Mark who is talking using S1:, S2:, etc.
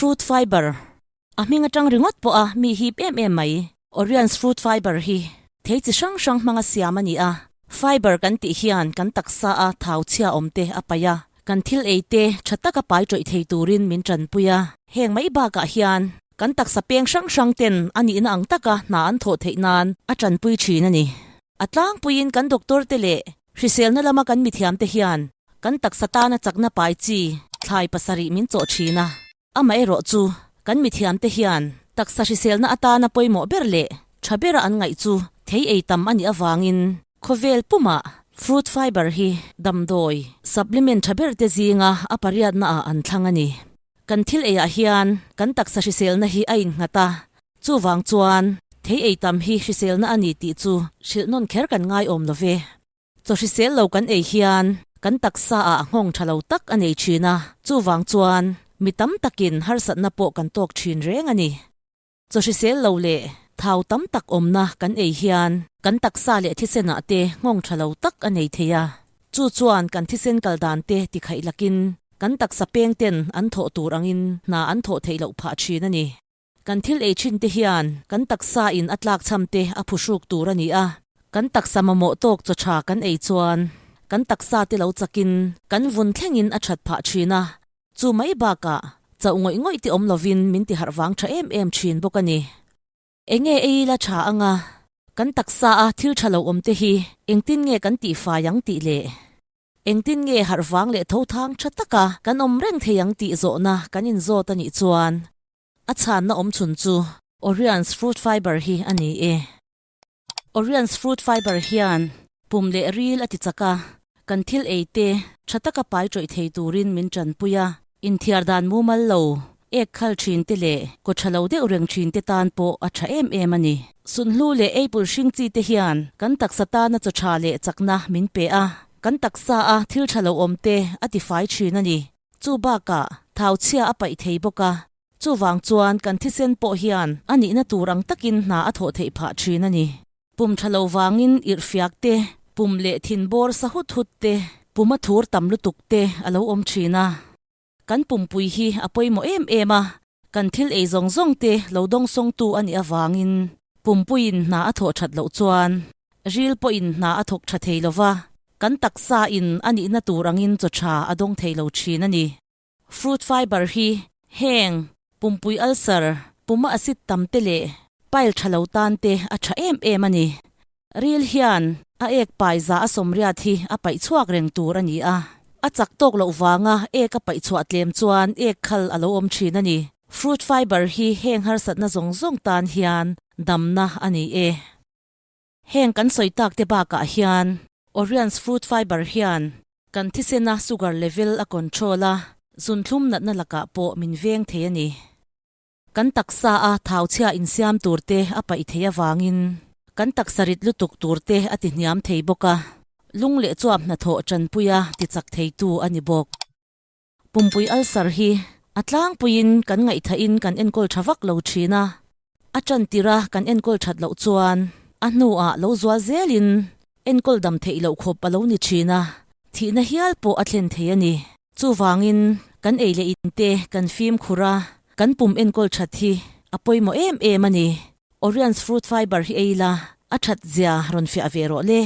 S1: Fruit fiber, A hming atang ringawt pawh a mi hip em em mai. Orion's fruit fiber hi thei chi hrang hrang hmanga siam a ni a. Fiber kan tih hian kan taksa a thau chhia awm te a paih a, kan thil ei te tha taka pai tawih thei turin min tanpui a. Heng mai bakah hian kan taksa peng hrang hrang ten a nihna ang taka hna an thawh theih nan a tanpui thin a ni. A tlangpuiin kan doctor te leh hriselna lama kan mithiam te hian kan taksa tana chakna pai chi thlai pasarih min chawh thin a. Amaherawh chu, kan mithiamte hian taksa hriselna atana pawimawh ber leh tha bera an ngaih chu thei ei tam a nih avangin khawvel pumah fruit fiber hi damdawi supplement tha berte zinga a pariatnaah an thlang a ni. Kan thil eiah hian kan taksa hriselna hi a innghat a, chuvang chuan thei ei tam hi hriselna a ni tih chu hrilh nawn kher kan ngai awm lo ve. Chaw hrisel lo kan ei hian kan taksa ah nghawng tha lo tak a nei thin a, chuvang chuan mi tam takin harsatna pawh kan tawk thin reng a ni. Chaw hrisel lo leh thau tam tak awmna kan ei hian kan taksa leh thisen ah te nghawng tha lo tak a nei thei a, chu chuan kan thisen kal dan te tikhaih lakin kan taksa peng ten an thawh tur angin hna an thawh theih loh phah thin a ni. Kan thil ei thin te hian kan taksa in a tlak chham te a phuhruk tur a ni a, kan taksa mamawh tawk chaw tha kan ei chuan kan taksa te lo chakin kan vun thlengin a that phah thin a, chu mai bakah chauh ngawih ngawih te awm lovin min ti harh vang tha em em thin bawk a ni. Enge ei ila tha anga kan taksa a thil tha lo awm te hi engtin nge kan tihfai ang tih leh Engtin nge harh vang leh tho thang tha taka kan awm reng thei ang tih zawhna kan inzawt a nih chuan a chhanna awm chhun chu Orion's fruit fiber hi a ni e. Orion's fruit fiber hian pum leh ril a ti chak a, kan thil ei te tha taka pai tawih thei turin min tanpui a, inthiar dan mumal lo, ek khal thin te leh kaw tha lo deuh reng thin te tan pawh a tha em em a ni. Sunhlu leh apple hring chi te hian kan taksa tana chaw tha leh chakna min pe a, kan taksa a thil tha lo awm te a tifai thin a ni. Chu bakah thau chhia a paih thei bawk a, chuvang chuan kan thisen pawh hian a nihna tur ang takin hna a thawh theih phah thin a ni. Pum tha lo vangin irhfiak te, pum leh thin bawr sa hut hut te, pum a thur tam lutuk te a lo awm thin a. Kan pumpui hi a pawimawh em em a, kan thil ei zawng zawng te lo dawngsawngtu a nih avangin pumpuiin hna a thawh that loh chuan ril pawhin hna a thawk tha thei lo va, kan taksa in a nihna tur angin chaw tha a dawng thei lo thin a ni. Fruit fiber hi heng pumpui ulcer, puma acid tam te leh pile tha lo tan te a tha em em a ni. Ril hian a ek pai za a sawmriat hi a paih chhuak reng tur a ni a, a chak tawk loh vanga ek a paih chhuah tlem chuan ek khal a lo awm thin a ni. Fruit fiber hi heng harsatna zawng zawng tan hian damna a ni e. Heng kan sawi tak te bakah hian Orion's fruit fiber hian kan thisena sugar level a control a, zunthlum natna lakah pawh min veng thei a ni. Kan taksa a thau chhia insiam tur te a paih thei avangin kan taksa rit lutuk tur te a ti hniam thei bawk a, lung leh chuap hnathawh tanpuia ti chak theitu a ni bawk. Pumpui ulcer hi a tlangpuiin kan ngaihthahin kan enkawl tha vak lo thin a, a tan tirh a kan enkawl that loh chuan a hnuah lo zual zelin enkawl dam theih loh khawp a lo ni thin a, thihna hial pawh a thlen thei a ni. Chuvangin, kan ei leh in te kan fimkhur a, kan pum enkawl that hi a pawimawh em em a ni. Orion's fruit fiber hi ei la, a that zia rawn fiah ve rawh le.